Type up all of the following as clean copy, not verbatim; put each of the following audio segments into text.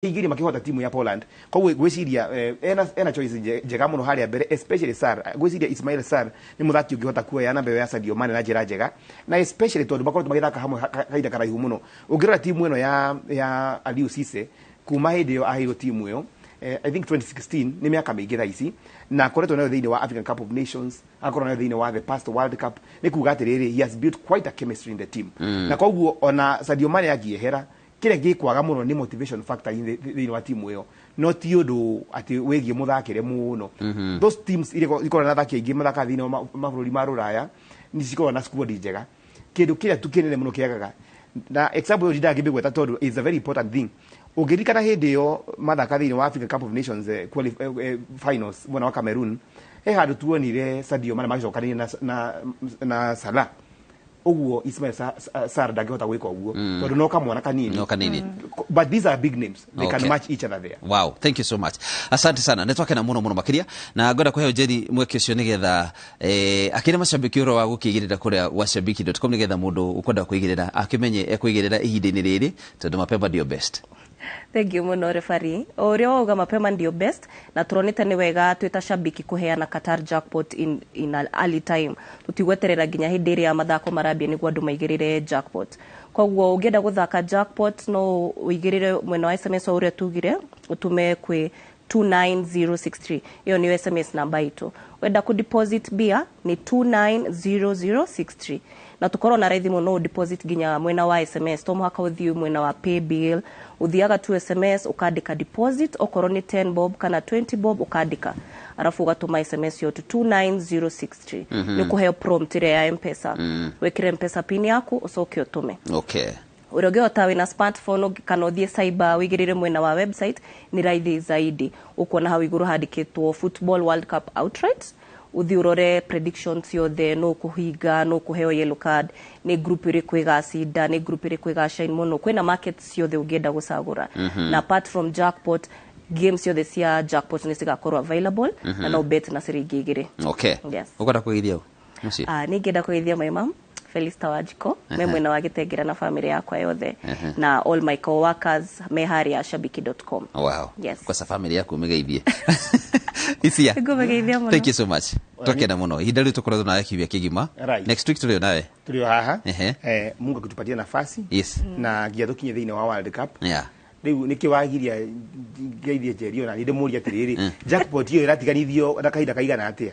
Igiri makihota timu ya Poland. Koguo gwiciria ena choice njega muno haria mbere, especially Sarr. Gwiciria Ismail Sarr ni muthaki ungihota kuoya namba ya Sadio Mane na njira njega, na especially tondu makoretwo magithaka hamwe kahinda karaihu muno. Ungirora timu ino ya Aliou Cisse kuma hindi iyo aheirwo timu iyo, I think 2016, ni miaka miingi thaa ici, na akoretwo nayo thiini wa African Cup of Nations, akorwo nayo thiini wa the past World Cup. Ni kuga atiriri, he has built quite a chemistry in the team, na koguo ona Sadio Mane angiehera, kĩrĩa gĩkwaga mũno nĩ motivation factor thĩinĩ wa timu ĩyo, no ti ũndũ atĩ wĩgiĩ mũthakĩre mũno. Those teams iria ikoragwo na athaki aingĩ mathakaga thĩinĩ wa mabũrũri ma rũraya nĩ cikoragwo na squad njega. Kĩndũ kĩrĩa tu kĩnene mũno kĩagaga, na example ĩyo ndindaga ngĩmĩgweta tondũ is a very important thing, ũngĩririkana hĩndĩ ĩyo mathaka thĩinĩ wa African Cup of Nations finals mwena wa Cameroon, he handũ tuonire Sadio Mane magĩcokanĩria na Salah. Ũguo Ismail Sarr ndangĩhota gwĩka ũguo tondũ no kamwana kanini. No kanini. But these are big names, they can match each other there. Wow, thank you so much. Asante sana. Nĩ twakena mũno mũno makĩria, na ngwenda kũheo Njeri mweke ũcio nĩgetha akĩre macambĩki ũhoro wa gũkĩigĩrĩra kũrĩa washabiki.com, nĩgetha mũndũ ũkwenda kũigĩrĩra akĩmenye ekũigĩrĩra ihinda-inĩ rĩrĩ, tondũ mapema ndio best. Thank you muno, refari. O ũrĩa wauga, mapema ndio best, na turonete nĩ wega twĩ ta shabiki kũheana Qatar jackpot in an early time. Tũtigweterera nginya hĩndĩ ĩrĩa mathako marambia nĩguo andũ maigĩrĩre jackpot. Koguo ũngĩenda gũthaka jackpot, no ũigĩrĩre mwena wa SMS o ũrĩa tugire, ũtũme kwĩ 29063. Ĩyo nĩyo SMS namba itũ. Wenda ku deposit bia ni 290063, na tukorwo na raithi mũno deposit nginya mwena wa SMS. To mũhaka ũthiĩ mwena wa pay bill, ũthiaga tu SMS ũkandĩka deposit, okorwo nĩ 10 bob kana 20 bob ũkandĩka, arabu ũgatũma SMS yo to 29063. Nĩ kũheo prompt ĩrĩa ya M-Pesa, wĩkĩre M-Pesa pin yaku, ũcoke ũtũme. Ũrĩa ũngĩhota wĩna smartphone kana ũthiĩ cyber wĩigĩrĩre mwena wa website nĩ raithi zaidi. Ũkuona hau igũrũ handĩkĩtwo Football World Cup outright. Ũthiĩ ũrore predictions ciothe, no kũhinga, no kũheo yellow card, nĩ group ĩrĩkũ ĩgacinda, nĩ group ĩrĩkũ ĩgashine mũno. Kwĩna market ciothe ũngĩenda gũcagũra, na apart from jackpot, game ciothe cia jackpot nĩ cigakorwo available, na no bet na ciringi 2. Yes. Ũkwenda kũgeithia ũ mũciĩ? Ah, nĩ ingĩenda kũgeithia my mom Felista Wajiko me mwena wa Gĩtengera na family yakwa yothe, na all my co-workers me harĩa shabiki.com. Yes. Kwa family yaku ũmĩgeithie isia. Ngũmĩgeithia mũno. Thank you so much. Twakena mũno. Ihinda rĩu tũkoretwo nawe kiumia kĩgima. Next week tũrĩ o nawe. Tulio haha. Mungu akitupatia nafasi na nginya tukinye thĩinĩ wa World Cup. Rĩu nĩkĩ wagiria ngeithie Njeri, ona nĩ ndĩmũrie atĩrĩrĩ, jackpot ĩyo ĩratiganithio na kahinda kaigana atĩa?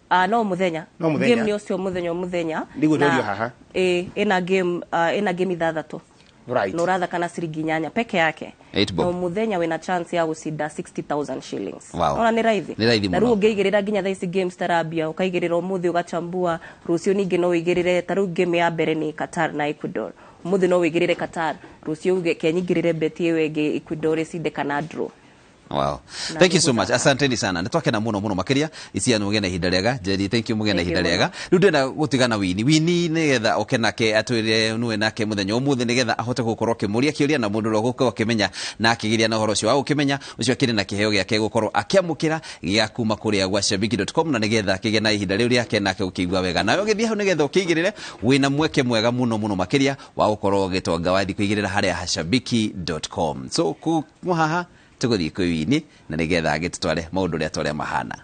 Ah, no muthenya. No mũthenya. Game nĩ ũcio mũthenya o mũthenya. Nĩguo Na- tũrio haha. Ĩ, ĩna game ĩna game ithathatũ. Na ũrathaka na ciringi 8 peke yake. 8 bob. Na mũthenya wĩna chance ya gũcinda 60,000 shillings. Ona nĩ raithi. Nĩ raithi Na mũno. rĩu ũngĩigĩrĩra nginya thaa ici games tarambia, ũkaigĩrĩra ũmũthĩ ũgachambua, rũciũ ningĩ no ũigĩrĩre. Ta rĩu game ya mbere nĩ Qatar na Ecuador. Ũmũthĩ no ũigĩrĩre Qatar, rũciũ uge kenyingĩrĩre beti ĩyo ĩngĩ, Ecuador ĩcinde kana draw. Wow. Na Thank you so nĩgũthaka. much. Asanteni sana. Nĩ twakena mũno mũno makĩria. Isia nĩ mũgĩe na ihinda rĩega. Njeri, thank you, mũgĩe na Thank you ihinda mũno. rĩega. Rĩu ndĩrenda gũtigana Wini. Wini nĩgetha oke nake atwĩre nĩwe nake mũthenya ũmũthĩ, nĩgetha ahote gũkorwo akĩmũria kĩũria, na mũndũ ũrĩa ũgũkorwo akĩmenya na akĩgeria na ũhoro ũcio wa gũkĩmenya ũcio akĩrĩ na kĩheo gĩake gũkorwo akĩamũkĩra gĩa kuma kũrĩa gwa shabiki.com, na nĩgetha akĩgĩa na ihinda rĩu rĩake nake gũkĩigua wega. Nawe ũgĩthiĩ hau nĩgetha ũkĩigĩrĩre, wĩna mweke mwega mũno mũno makĩria wa gũkorwo ũgĩtonga wathiĩ kũigĩrĩra harĩa hashabiki.com. So kuma haha tũgũthiĩ kwĩ Wini na nĩgetha agĩtũtware maũndũ ũrĩa tũrĩa mahana.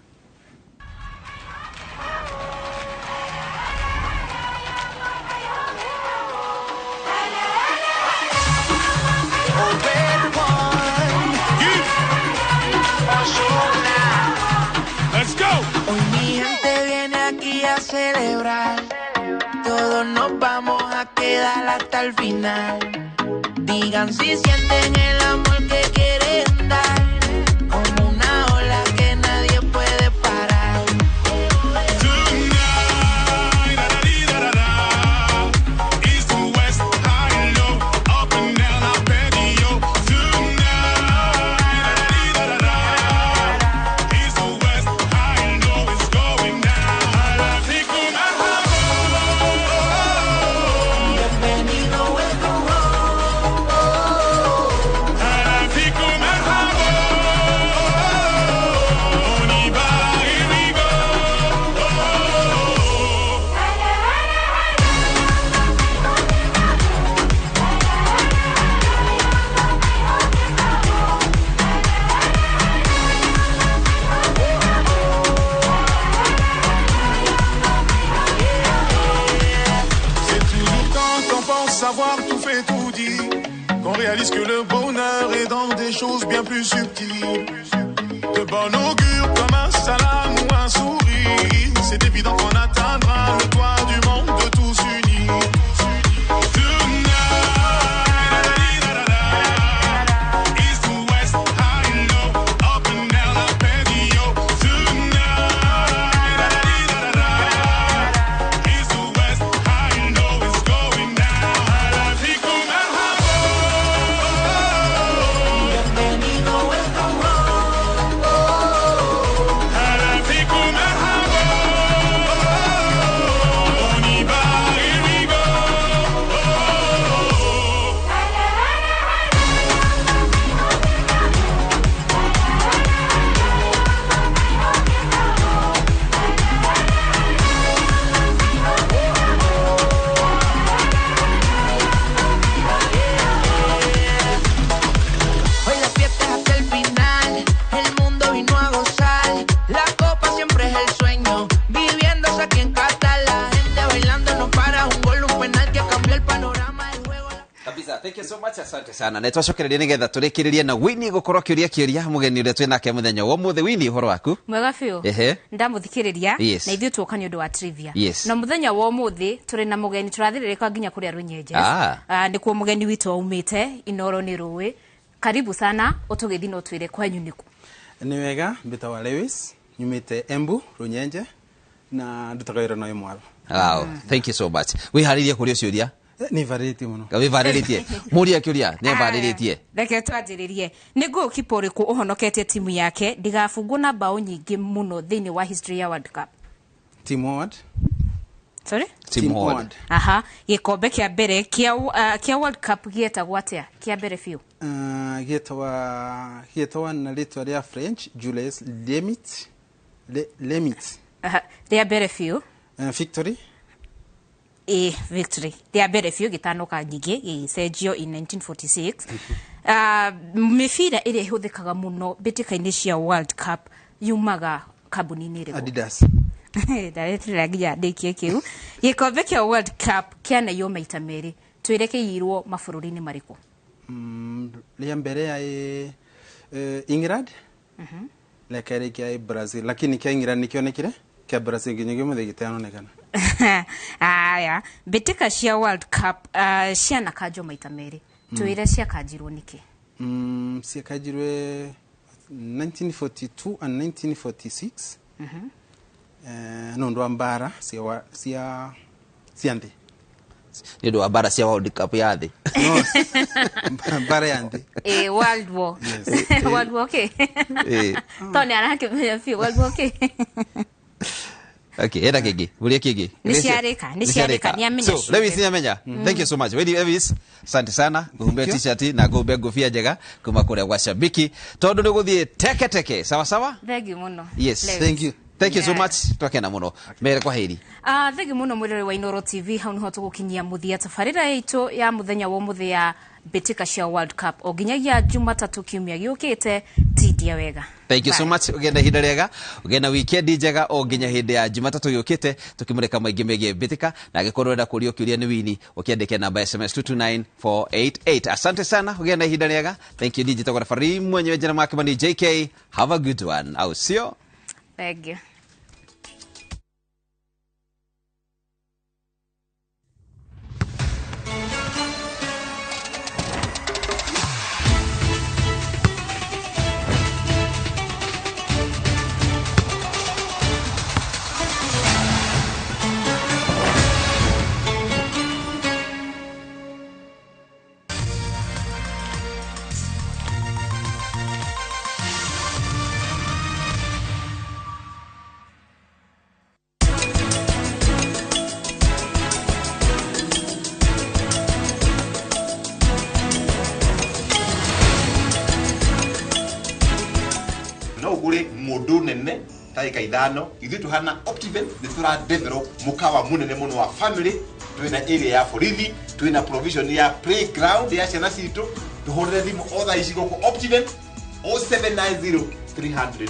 Let's go. Hoy mi gente viene aquí a celebrar. Todos nos vamos a quedar hasta el final. Digan si sienten el amor que quieren dar. Como una ola que nadie puede parar. Tonight, da da dee da da da. East to west, high and low, up and down, arpeggio. Tonight, da da dee da da da. East to west, high and low, it's going down. Bienvenido, welcome home. choses bien plus subtiles. De bon augure comme un salam ou un sourire. C'est évident qu'on atteindra le toit du monde tous unis. Tonight, east to west, high and low, up and down, arpeggio. Tonight, east to west, high and low, it's going down. L'Afrique marhaba. Bienvenido, welcome home. L'Afrique marhaba. On y va, here we go. Hoy la fiesta es hasta el final, el mundo vino a gozar. La copa siempre es el sueño, viviéndose aquí en Qatar. La gente bailando no para, un gol, un penal que cambió el panorama del juego. Kabisa, thank you so much, asante sana. Na twacokereria nigetha turikirie na Winnie gukorwo kiuria kiuria mugeni uria twi nake muthenya wa umuthi. Winnie, uhoro waku? Mwega biũ. Ehe. Ndamũthikĩrĩria. Yes. Na ithuĩ tuoka nĩ ũndũ wa trivia. Yes. Na mũthenya wa ũmũthĩ tũrĩ na mũgeni tũrathĩrĩrĩka nginya kũrĩa Rũnyenjes. Ah. Ah, nĩkuo mũgeni witũ aumĩte Inoro nĩ rũĩ. Karibu sana, ũtũgĩthi no twĩre kwanyu nĩkũ. Nĩ wega, mbĩtagwa Lewis, nyumĩte Embu, Rũnyenje, na ndutaga wĩra na mwaro. Wow, thank you so much. Wiharirie kuria ciuria? Nĩ varĩtie mũno. Wivaritie muria kiuria nĩ varĩrĩtie. Reke twanjĩrĩrie. Nĩ goalkeeper ũrĩkũ ũhonoketie timu yake ndĩgabungwo na mbaũ nyingĩ mũno thĩinĩ wa history ya World Cup? Tim Howard. Sorry? Tim Howard. Aha, gĩkombe kĩa mbere kĩa World Cup gĩetagwo atĩa? Kĩa mbere biũ. Gĩetagwa na rĩtwa rĩa French Jules Lemit. Lemit. Aha, rĩa mbere biũ. Victory. Ĩ, victory rĩa mbere biũ gĩtanoka nyingĩ gĩgĩcenjio in 1946. Mĩbira ĩrĩa ĩhũthĩkaga mũno mbĩtĩka-inĩ cia World Cup yumaga kambuni-inĩ ĩrĩkũ? Adidas. Ndareterera nginya ndĩkie kĩu. Gĩkombe kĩa World Cup kĩanaiywo maita merĩ, twĩre kĩiyirwo mabũrũri-inĩ marĩkũ? Rĩa mbere ya England, rĩa kerĩ kĩa Brazil, lakini kĩa England nĩkĩonekire, kĩa Brazil nginya ũmũthĩ gĩtironekana. Aya, mbĩtĩka cia World Cup cianakanjwo maita merĩ, twĩre ciakanjirwo nĩkĩ? Ciakanjirwe 1942 and 1946 nĩ ũndũ wa mbara cia nthĩ. Nĩ ũndũ wa mbara cia World Cup ya thĩ. No, mbara ya nthĩ. World War. Yes. World War kĩ? To nĩ arakĩmenya biũ World War kĩ? Okay, enda kĩngĩ, muria kĩngĩ. Nĩ ciarĩka, nĩ ciarĩka, nĩ amenya So, ciothe. Lewis nĩ amenya. Thank you so much. Winnie Lewis, asante sana. Nguhumbe t-shirt na nguhumbe ngũbia njega kuma kũrĩa gwa Shabiki. Tondũ nĩ gũthiĩ teke teke, sawa sawa? Thank you mũno. Yes. Lewis. Thank you. Thank you so Yeah. much. Twakena mũno. Mere kwa heri. Thengi mũno mwĩrore wa Inoro TV, hau nĩho tũgũkinyia mũthia tabarĩra itũ ya mũthenya wa ũmũthĩ ya mbĩtĩka cia World Cup o nginyagia Jumatatũ kiumia gĩũkĩte. Tindia wega. Thank you so Bye. much. Ũgĩe na ihinda rĩega, ũgĩe na weekend njega o nginya hĩndĩ ya Jumatatũ yũkĩte tũkĩmũrĩka maingĩ megiĩ mbĩtĩka, na angĩkorwo ũrenda kũrio kĩũria nĩ Winnie, ũkĩandĩke namba ya SMS 229488. Asante sana, ũgĩe na ihinda rĩega. Thank you. Njĩtagwo referee mwenyewe Jeremiah Kimani JK. Have a good one. Au sio? Thank you. No ũgũre mũndũ nene ndagĩka 5, ithuĩ tũhana Optiven nĩ tũra develop mũkawa mũnene mũno wa family. Twĩna area ya borithi, twĩna provision ya playground ya ciana citũ. Tũhũrĩre thimũ o thaa ici gũkũ Optiven 0790 300.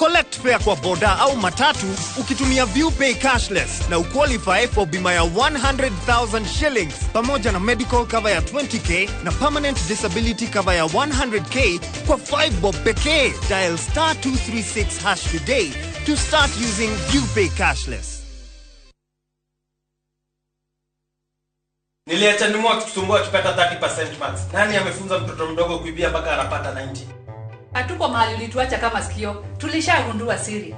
Collect fare kwa boda au matatu ukitumia ViewPay cashless na uqualify for bima ya 100,000 shillings pamoja na medical cover ya 20K na permanent disability cover ya 100K kwa 5 bob pekee. Dial star 236 hash today to start using ViewPay cashless. Niliacha nimu akitusumbua akipata 30% marks. Nani amefunza mtoto mdogo kuibia mpaka anapata 90? Hatuko mahali ulituacha kama sikio, tulishagundua siri.